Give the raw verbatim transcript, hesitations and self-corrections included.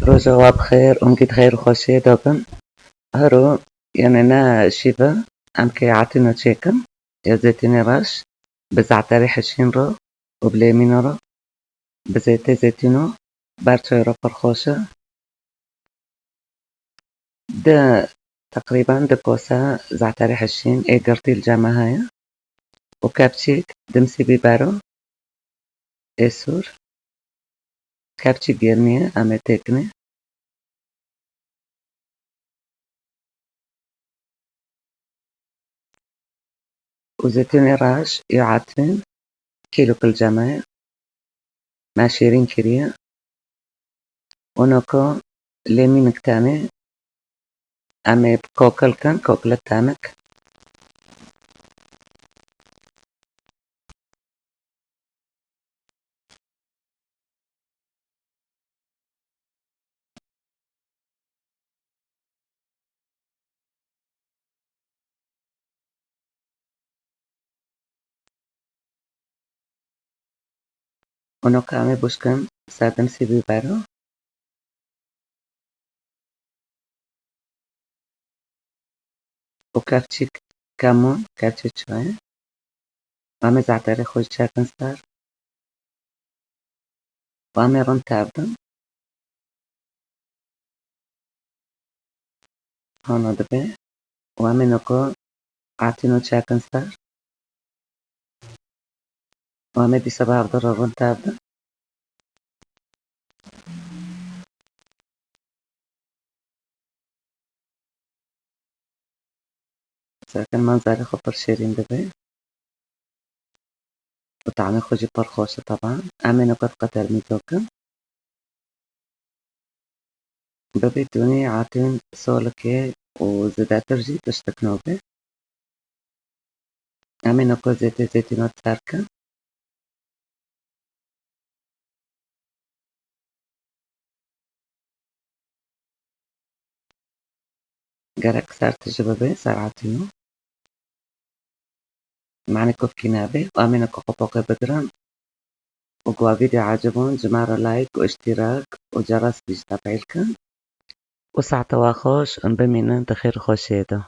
Roja we bi xêr, umgî di xêr û xweşiyê de bin. Hero, yanê ne şîve, em kê etîno çêkin, ya zeytûnê reş, bi ze'terê hişîn re û bi lêmîno re, bi zeytê zeytûno, ber çay re pir xweş e. Di, teqrîben di kose ze'terê hişîn ê girtî li cem me heye û kepçîk dimsî bîbero ê sûr. Kepçîk germî ye, em ê têkinê. Û zeytûnê reş ya etîn kîlok li cem me ye. Me şêrîn kiriye. Û noko lêmînik tenê. Em ê kokil kin, koklet tenik. Û noko em ê bûşkin ser dimsî bîbero. Û kevçîk kemûn, kevçî çayê. Em ê ze'terê xwe jî çêkin ser. Û em ê rind tevdin. Hana dibe. Û em ê noko etîno çêkin ser. Û em ê dîsa bi hevdû re rind tevdin. Zaten manzarê xwe pir şêrîn dibe. Û tamê xwe jî pir xweş e teban. Em ê noko diqetermî dokin. Bibî tunî etîn solikê û zêdetir jî tiştik nabe. Em ê noko zêtê zeytûna ser kin. Gerek ser tije bibe, ser etîno. Mane kufkî nebe, em ê noko xwe poqê bigirin. Û ku vîdeo ecibûn, ji me re like û îştîrak û ceras jî tefîl kin. Û saeta we xweş, em bimînin di xêr û xweşiyê de.